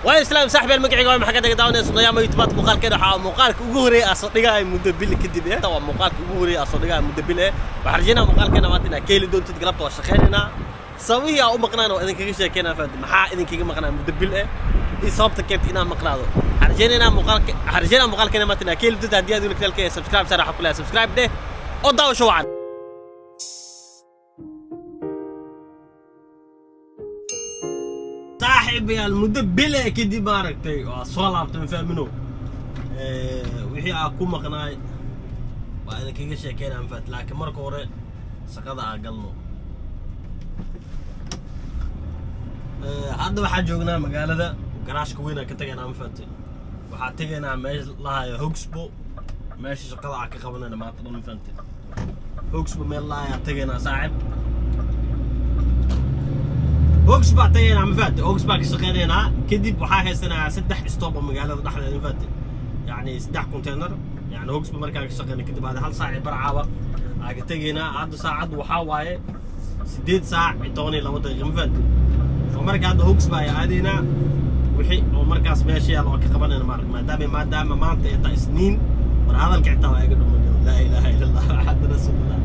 Waa islaam saaxiib, magacayga waa maxaa ka daawanaysa qiyaamo YouTube. Muuqaalkeena waxaa muuqaalka ugu horeeyay aan soo dhigay muddo bil kadib. Waa muuqaalka ugu horeeyay aan soo dhigay muddo bil. Waxaan rajeynaa muuqaalkeena maanta inaad ka heli doontid. Galabta waa shaqeynaynaa. Sababihii aan u maqnaan oo idinkaga sheekeynaa, fahamtay? Maxaa idinkaga maqnaa muddo bil iyo sababta keentay inaan maqnaado? Waxaan rajeynaa muuqaalkeena maanta inaad ka heli doontid. Haddii aad weli kanaalka subscribe saar, waxaa ku leeyahay subscribe dheh oo daawasho wacan. Saaxiibayaal, muddo bil kadib maaragtay waa soo laabtay, ma fahmino? Wixii aan ku maqnaay waa idinkaga sheekeynaa, ma fahamtay? Laakiin marka hore shaqada aan galno. Hadda waxaan joognaa magaalada, garaashka weyn aan ka tagaynaa, ma fahamtay? Waxaan tegaynaa meesha lahayo Högsbo, meesha shaqada aan ka qabanayna maanta dhan, ma fahamtay? Högsbo meel lahayaa tegaynaa, saaxib. Högsbo baa tagaynaa, ma fahamtay? Högsbo baa ka shaqeynaynaa. Kadib waxaa haysanaa saddex stop oo magaalada dhexdeeda, ma fahamtay? Yacni saddex container. Yani Högsbo markaa ka shaqeyna kadib aada hal saac iyo bar caawa aa ka tegaynaa. Hadda saacaddu waxaa waaye 8 saac iyo 12 daqiiqo, ma fahamtay? So marka hadda Högsbo ayaa aadaynaa. Wixii oo markaas meesha yaal oo ka qabanayna maarag, maadaama maanta ay tahay Isniin. War hadalka xitaa waa iga dhumay. Laa ilaaha illa Allah, maxamed rasuulullah.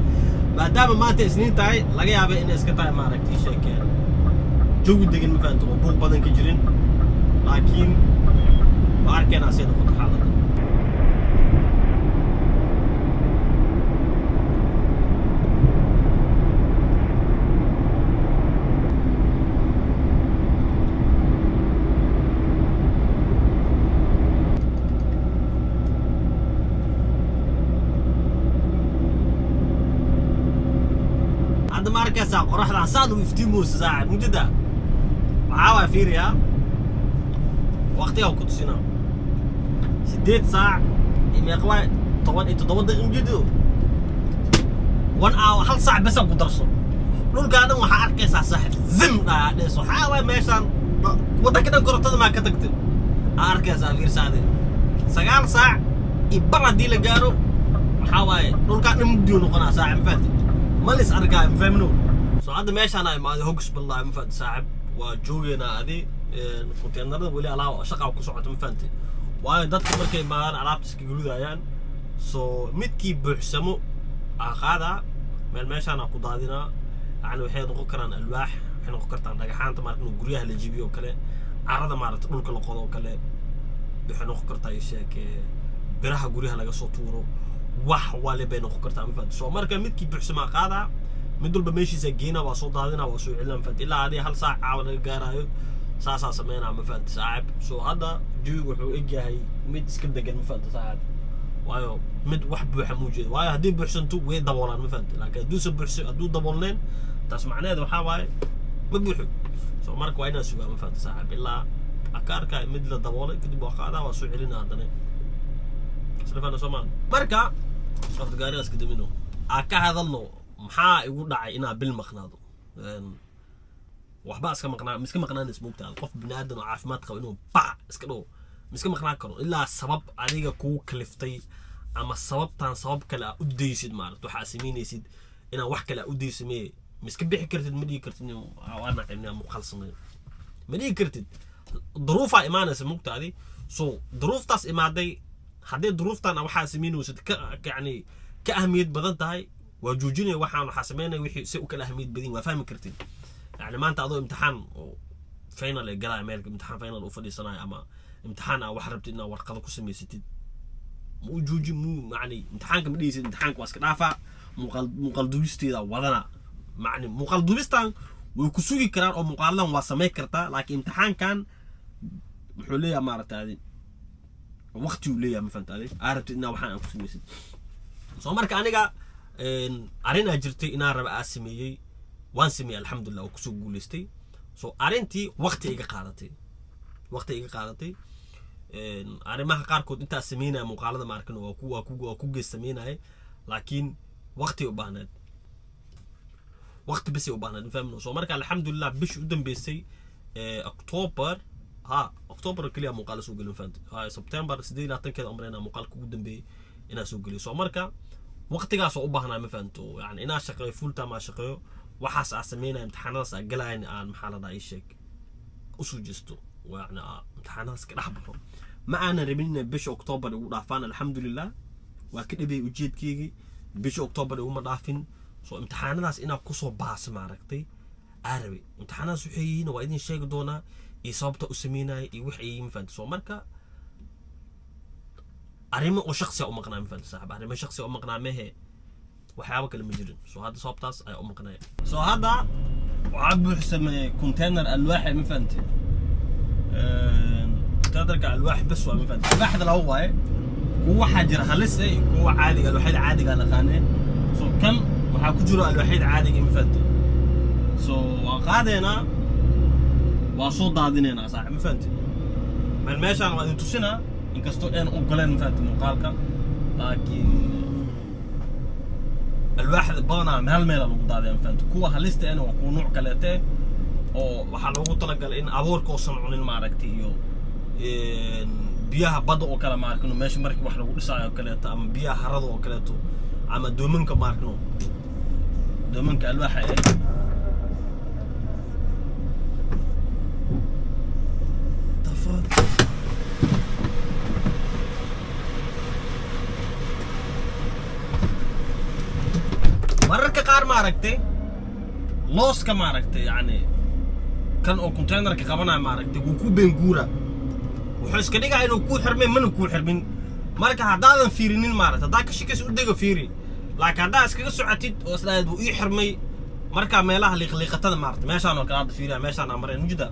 Maadaama maanta Isniin tahay, laga yaabay inay iska tahay maaragtay sheekeen jawi degan, ma fahamta, oo buuq badan ka jirin, laakiin waa arkaynaa say noqoto xaaladda. Hadda ma arkaysaa qoraxdan saan u iftiimoosa, saaxib? Mujada waxaa waa fiiriyaa waqtigaa ku tusinaa 8 saac iyo meeqa waay? 17 daqiiq, mujado 1 hour, hal saac besa ku darso. Dhulkaa dhan waxaa arkaysaa, saaxib, zim dhaadhees. Waxaa waay meeshaan waddanka dhan korontada maa ka tagtay aa arkaysaa. Fiirsaade, 9 saac iyo bar haddii la gaaro, waxaa waaye dhulkaa dhan mugdiyu noqonaa, saaxib, ma fahamtid? Malis arkaa, ma fahmino? So hadda meeshaan aa imaaday, Högsbo, ma fahamtid, saaxib? Waa joogeynaa. Adi konteenarada weli alaab shaqaa ku socota, ma fahamtid? Waayo dadka markay imaadaan alaabta iska gurudayaan. So midkii buuxsamo aa qaadaa, meel meeshaan aa ku daadinaa. Yani waxay noqon karaan alwaax, waxay noqon kartaan dhagaxaanta maarata in guryaha la jibiyo oo kale, carrada maarata dhulka la qodo oo kale, waxay noqon kartaa isheeg biraha guryaha laga soo tuuro, wax wale bay noqon kartaa, ma fahamtid? So marka midkii buuxsamaa qaadaa, mid walba meeshiisa geynaa, waa soo daadinaa, waa soo celinaa, ma fahamtid? Ilaa adiga hal saac caawa laga gaaraayo saasaa sameynaa, ma fahamtid, saaxib? So hadda jawigu wuxuu egyahay mid iska degan, ma fahamtid, saaxib? Waayo mid wax buuxa muu jeedo. Waayo haddii buuxsanto way daboolaan, ma fahamtid? Laakiin hadduusa buuxsa, hadduu daboolneen, taas macnaheedu waxaa waaye ma buuxo. So marka waa inaan sugaa, ma fahamtid, saaxib? Ilaa aka arkaayo mid la daboolay, kadib waa qaadaa, waa soo celinaa haddana. Isla fahna soo maa? Marka horta gaarigaas kadamino aa ka hadalno. Maxaa igu dhacay inaa bil maqnaado? Waxba iska maqnaa miska maqnaanaysa, moogtaada qof bini aadan oo caafimaad qaba inuu bac iska dhawo miska maqnaan karo ilaa sabab adiga kugu kaliftay ama sababtan sabab kale aa u daysid. Maaragta waxaa samaynaysid inaa wax kale aa u daysid mee miska bixi kartid. Ma dhigi kartid waa nacibnaa muuqaal sameeyo, ma dhigi kartid. Duruufaa imaanaysa, moogtaadi. So duruuftaas imaaday, haddii duruuftan waxaa samaynaysid ka yani ka ahmiyad badan tahay, waa joojinaya waxaan waxaa sameynaya. Wixii si u kala ahmiyad badan waa fahmi kartid. Yani maanta adoo imtixaan oo final ay galaya, meel imtixaan final u fadhiisanayo ama imtixaan aa wax rabtid inaad warqado ku samaysatid, ma u jooji mu yani imtixaanka ma dhigaysid, imtixaanka waa iska dhaafaa, muuqaal duubisteeda wadana. Macni muuqaal duubistan way ku sugi karaan oo muuqaaladan waa samayn kartaa, laakiin imtixaankan wuxuu leeyahay maaragta adi waqti uu leeyahay, ma fahamta? Adi aa rabtid inaa waxaan aa ku samaysid. So marka aniga arrin aa jirtay inaan raba aa sameeyey, waan sameeyey, alxamdulillah, oo kusoo guuleystay. So arrintii waqti iga qaadatay, waqti iga qaadatay. Arrimaha qaarkood intaa sameynaya muuqaalada maarkin waa ku gees sameynaya, laakiin waqti u baahneed, waqti bisay u baahneed, ma fahmino? So marka alxamdulillah bishii u dambeysay October, ha, October keliya muuqaala soo gelin, fahamtay? Ha, September 28-keeda umreynaa muuqaalka ugu dambeeyey inaa soo geliyo. So marka waqtigaas oo u baahnaa, ma fahamto? Yani inaa shaqeeyo, full time aa shaqeeyo, waxaas aa sameynaya, imtixaanadaas aa galayan, aan maxaa la dhahaa ii sheeg usoo jeesto. Yani imtixaanadaas ka dhex baxo. Ma aanan rabin inay bisha October igu dhaafaan. Alxamdulilah, waa ka dhibay ujeedkeygii, bisha October iguma dhaafin. So imtixaanadaas inaa kusoo baaso maaragtay aa rabay. Imtixaanadaas waxay yihiin waa idin sheegi doonaa, iyo sababta u sameynaya iyo wax ay yihiin, mafahanta? So marka arrimo oo shaksiya u maqnaa, mafahanta saaxib? Arrimo shaksiya u maqnaa mehe, waxyaabo kale ma jirin. So hadda sababtaas ayaa u maqnaya. So hadda waxaa buuxsameeyey container alwaax, ma fahantay? Containerka alwaax bas waa, ma fahantay? Alwaaxda laba waaye, kuwa waxaa jira halis eh iyo kuwa caadiga, alwaaxyada caadiga aan aqaanee. So kan waxaa ku jiro alwaaxyada caadiga, ma fahantay? So waa qaadeynaa, waa soo daadineynaa saaxib, ma fahantay? Meel meeshaan waa idin tusinaa, inkastoo aan ogoleen, ma fahantay, muuqaalka, laakiin alwaaxda badanaa hal meela lagu daadiya, ma fahantay? Kuwa halista ahna waa kuwa nuuc kaleete oo waxaa loogu talagalay in abuurka uusan cunin, maaragtay, iyo biyaha badda oo kale, maarkino, meesha markii wax lagu dhisaayo oo kaleeto, ama biyaha harada oo kaleeto, ama doomanka, maarkino, doomanka alwaaxa eh. The fuck? Mararka qaar maaragtay looska, maaragtay, yani kan oo containerka qabanaya, maaragtay, wuu ku beenguura, wuxuu iska dhigaa inuu kuu xirmay, mana kuu xirmin. Marka haddaadan fiirinin, maaragtay, haddaa ka shikaysa u dega fiiri, laakiin haddaa iskaga socotid oo isdhahayd wuu ii xirmay, markaa meelaha liiqliiqatada, maaragtay, meeshaan oo kale hadda fiiriya, meeshaan aan mareen mujida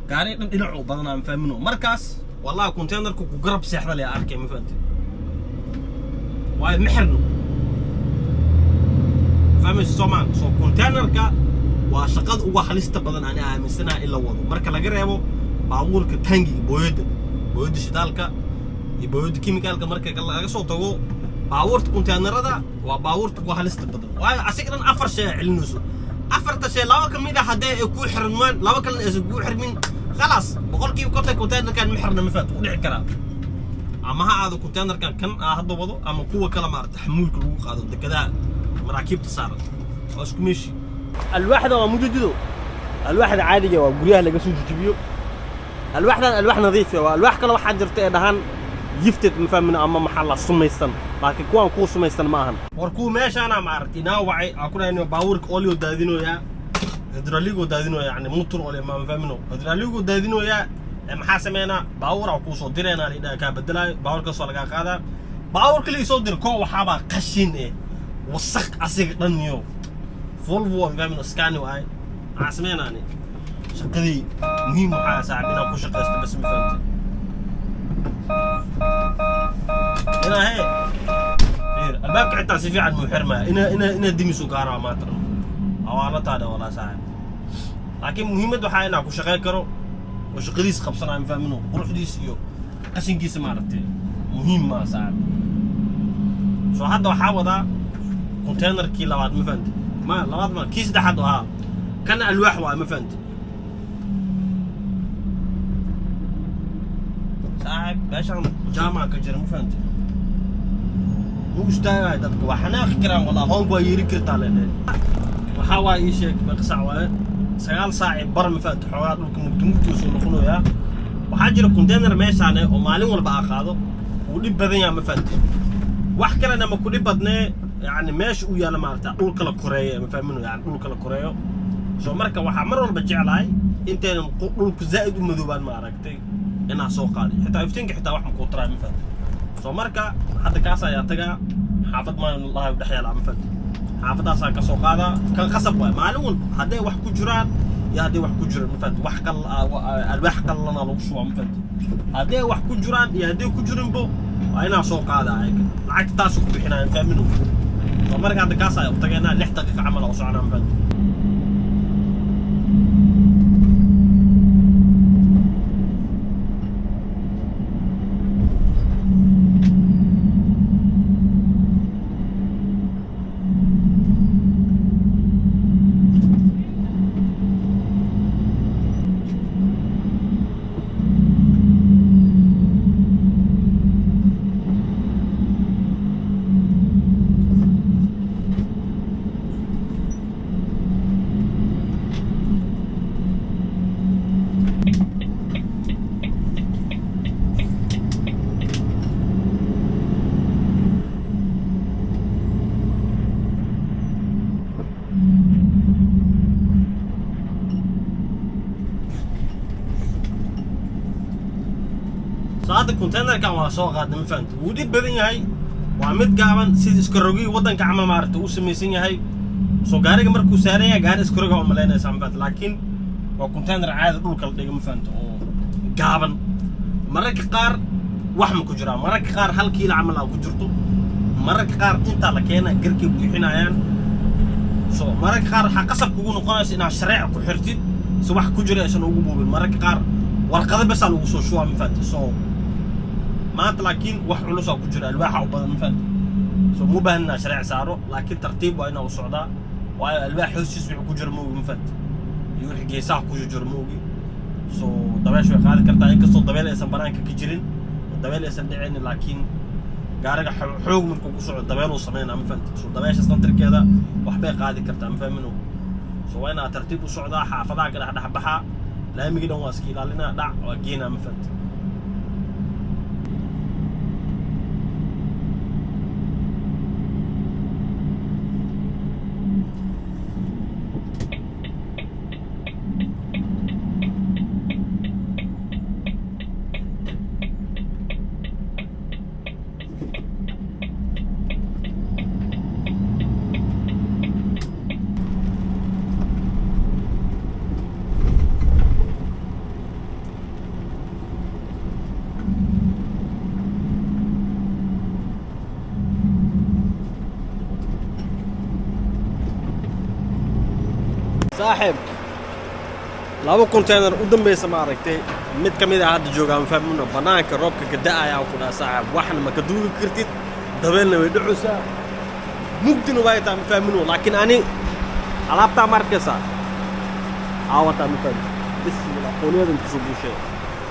gaari dhan dhinac uu badanaa, ma fahmino? Markaas wallahi containerku ku garab seexda le arkay, ma fahamtid? Waayo ma xirno, fahmaysa soomaan? So containerka waa shaqada ugu halista badan ani aaminsanaha in la wado, marka laga reebo baabuurka taangiga, booyadda, booyadda shidaalka iyo booyadda chemicalka. Marka laga soo tago baabuurta containerada, waa baabuurta ugu halista badan, waayo asiga dhan afar shay ay celinayso. Afarta shay laba ka mid a haddii ay kuu xirmaan, laba kalena aysan kuu xirmin, khalaas, 50% containerkan ma xirna, ma fahat? U dhici karaa ama ha aado containerkan kan aa hadda wado ama kuwa kale, maarata, xamuulka lagu qaado dekedaha maraakiibta saaran, waa isku meeshi. Alwaaxda waa mujajido, alwaaxda caadiga waa guryaha laga soo jijibiyo. Alwaaxdan alwaax nadiif ah waa. Alwaax kale waxaa jirta ee dhahaan gifted, ma fahmin, ama maxaa la sumaysan, laakiin kuwaan kuwa sumaysan ma ahan. War kuwa meeshaana maaragtay inaa wacay aa ku dhahay baabuurka olio daadinoyaa, hydraulicoo daadinoya, yani motor olio ma fahmino, hydraulicoo daadinoyaa. Maxaa sameynaa? Baabuur aa kuu soo direynaa lidhaha, kaa bedelaayo, baabuurkaasoo lagaa qaadaa. Baabuur kaliya soo dira koo waxaabaa qashin eh, wasaq asiga dhan iyo Volvo, ma fahmino, Scania waay. Maxaa sameynaani? Shaqadii muhiim waxaa saaxib inaan ku shaqaysto bas, ma fahamtay? Inaa hee fiir albaabka xitaa si fiican muu xirmaya, ina dimisu gaaraa maanta dhan awaanataada walaa saaxib. Laakiin muhiimad waxaa inaan ku shaqayn karo oo shaqadiis qabsanaya, ma fahmino? Quruxdiis iyo qashinkiisa, maaragtay, muhiim maa saaxib. So hadda waxaa wadaa containerkii labaad, ma fahamtay? Ma labaad, ma kii saddexaad oo ahaa. Kana alwaax waay, ma fahamtay saaxib? Meeshaan jaamaca ka jira, ma fahamtay? Ma istaagayo, dadka waa xanaaqi karaan walaa, hoonka waa yeeri kartaa leedhe. Waxaa waaye ii sheeg meeqa saac waaye? 9 saac iyo bar, ma fahamtay? Xoogaa dhulka mugdi mugdi soo noqonayaa. Waxaa jira container meeshaan oo maalin walba aa qaado, wuu dhib badan yahay, ma fahamtay? Wax kalena ma ku dhib badnee, yani meesha uu yaalla, maarata, dhulka la koreeyo, ma fahmino? Yani dhulka la koreeyo. So marka waxaa mar walba jeclahay intaynan dhulku zaa'id u madoobaan, ma aragtay, inaa soo qaaday. Xitaa iftiinka xitaa wax makuu taraa, ma fahamtay? So marka hadda kaas ayaa tagaa, xaafad maan lahay dhex yaala, ma fahamtay? Xaafadaasaa ka soo qaadaa. Kan qasab waay maalin walba hadday wax ku jiraan iyo hadday wax ku jiraan, ma fahamtay? Wax qal alwaax qallalana lagu shubaa, ma fahamtay? Hadday wax ku jiraan iyo hadday ku jirinbo waa inaa soo qaadaa ayaga, lacagta taasu ku bixinaya, ma fahmino? So marka hadda kaas ayaa u tageynaa, 6 daqiiqa camal oo soconaa, ma fahamtay? So hadda containerkan waa soo qaadnay, ma fahamta? Wuu dhib badan yahay, waa mid gaaban, sida iskarogii waddanka camal maaragta uu samaysan yahay. So gaariga markuu saaran yahay, gaari iskaroga u malaynaysaa, ma fahamta? Laakiin waa container caadi dhulka la dhigo, ma fahamta, oo gaaban. Mararka qaar wax ma ku jiraa, mararka qaar 1 kiilo camal aa ku jirto, mararka qaar intaa la keena garkay buuxinayaan. So mararka qaar waxaa qasab kugu noqonaysa inaad shareec ku xirtid si wax ku jira aysan ugu buubin. Mararka qaar warqado basaa lagu soo shubaa, ma fahamta? So maanta laakiin wax culusaa ku jira, alwaaxa u badan, ma fahamta? So mu baahan inaa shareec saaro, laakiin tartiib waa inaa u socdaa, waayo alwaax hoostiis wixii ku jira moogi, ma fahamta, iyo wixii geesaha ku jira moogi. So dabeesha way qaadi kartaa, inkastoo dabeel aysan banaanka ka jirin oo dabeel aysan dhicin, laakiin gaariga xoog markuu ku socdo dabeel uu sameynaa, ma fahamta? So dabeeshaas naftirkeeda waxbay qaadi kartaa, ma fahmino? So waa inaad tartiib u socdaa, xaafadaha ka dhex dhex baxaa, laamigii dhan waa iska ilaalinaa, dhac waa geenaa, ma fahamta? Saaxiib, laba container u dambeysa ma aragtay, mid ka mid ah hadda joogaa, ma fahmino? Banaanka roobka ka da'ayaa ku dhaha, saaxiib, waxna ma ka duugi kartid, dabeelna way dhacaysaa, mugdina way taa, ma fahmino? Laakiin ani alaabtaa ma arkaysaa, aawataa, ma fahmi? Bismillah, qooniyadan kusoo buushee.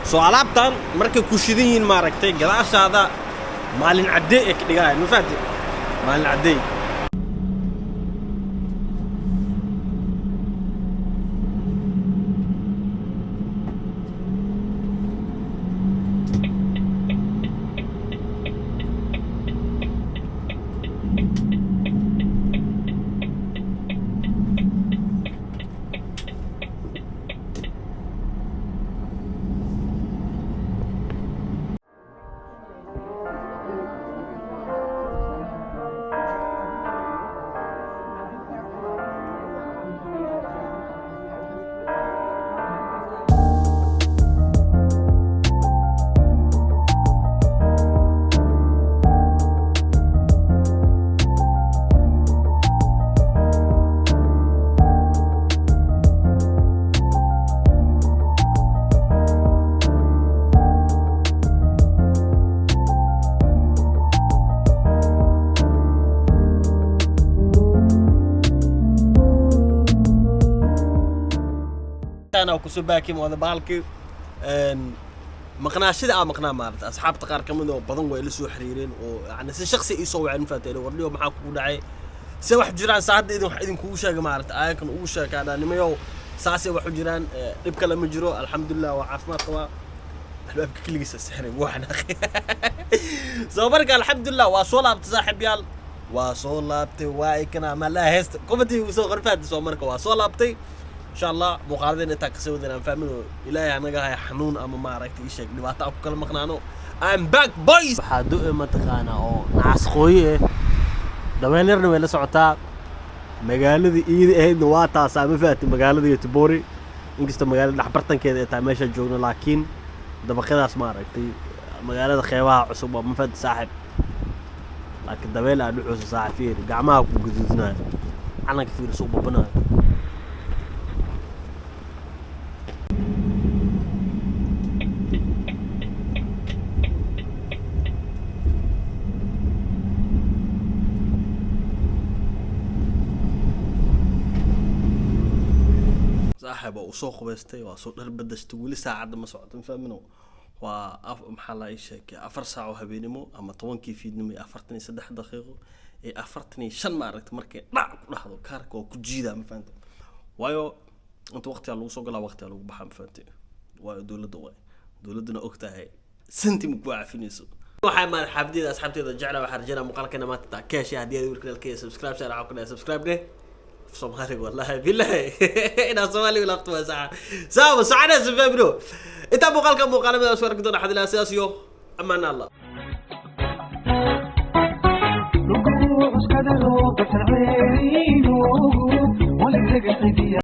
So alaabtan markay ku shidan yihiin, maaragtay, gadaashaada maalin caddee ay ka dhigayaan, ma fahamtay? Maalin caddee. Intaan kusoo baakim wada bahalkii maqnaashida aa maqnaa, maarata, asxaabta qaar ka mid oo badan way ila soo xiriireen oo yani si shakhsi ii soo waceen, faatay, warniyo maxaa kugu dhacay, se wax jiraan? Saa hadda idin wax idinkugu sheega, maarata, aayankan ugu sheekaa nimayow, saasay wax u jiraan. Dhib kale ma jiro, alxamdulilah, waa caafimaad qabaa. Albaabka keligiisa sixray waxan soo. Marka alxamdulilah waa soo laabtay, saaxiibyaal, waa soo laabtay. Waa ikana malaha heesta commentiga soo qorfaadi. Soo marka waa soo laabtay, insha Allah muuqaaladeen intaa kasii wadan aan fahmin oo Ilaahay anaga haya xanuun ama maaragtay ii sheeg dhibaato aan ku kala maqnaano. I'm back, boys. Waxaa do-e mataqaanaa oo nacas qooye eh, dabeel yarna way la socotaa. Magaaladii iida ahaydna waa taasaa, ma fahamtay? Magaalada Göteborg, inkastoo magaalada dhexbartankeeda ay tahay meesha joogno, laakiin dabaqyadaas ma aragtay, magaalada qeybaha cusub waa, ma fahamtay saaxib? Laakiin dabeel aa dhuxuusa, saaxib, fiiri gacmaha ku guduudinayo, calanka fiiri suu babanayo. Saaxib, waa uu soo qubaystay, waa soo dhar bedashtay, weli saacadda ma socoto, ma fahmino? Waa af maxaa la ii sheegay, 4 saac oo habeenimo ama 10-kii fiidnimo iyo 43 daqiiqo iyo 45, ma aragtay? Markay dhac ku dhahdo kaarka waa ku jiidaa, ma fahamtay? Waayo inta waqtigaa lagu soo galaa, waqtigaa lagu baxaa, ma fahamtay? Waayo dowladda waay, dowladduna og tahay senti ma ku cafinayso. Waxaa imaada xaafadeyda, asxaabteeda jecla. Waxaa rajeynaa muuqaalkeena maanta taa ka heshay. Haddii aad wiilka subscribe saar, waxaa ku dhahay subscribe dheh. Soomaaliga wallahi billahi inaa Soomaaliga laabto waa saxa saama soconaysa, fahmino? Intaa muuqaalka muuqaalamada soo arki doona xadilaa, sidaas iyo Ammaan Allah. Lugu cuskadalo, batarceynoogu, wali taga.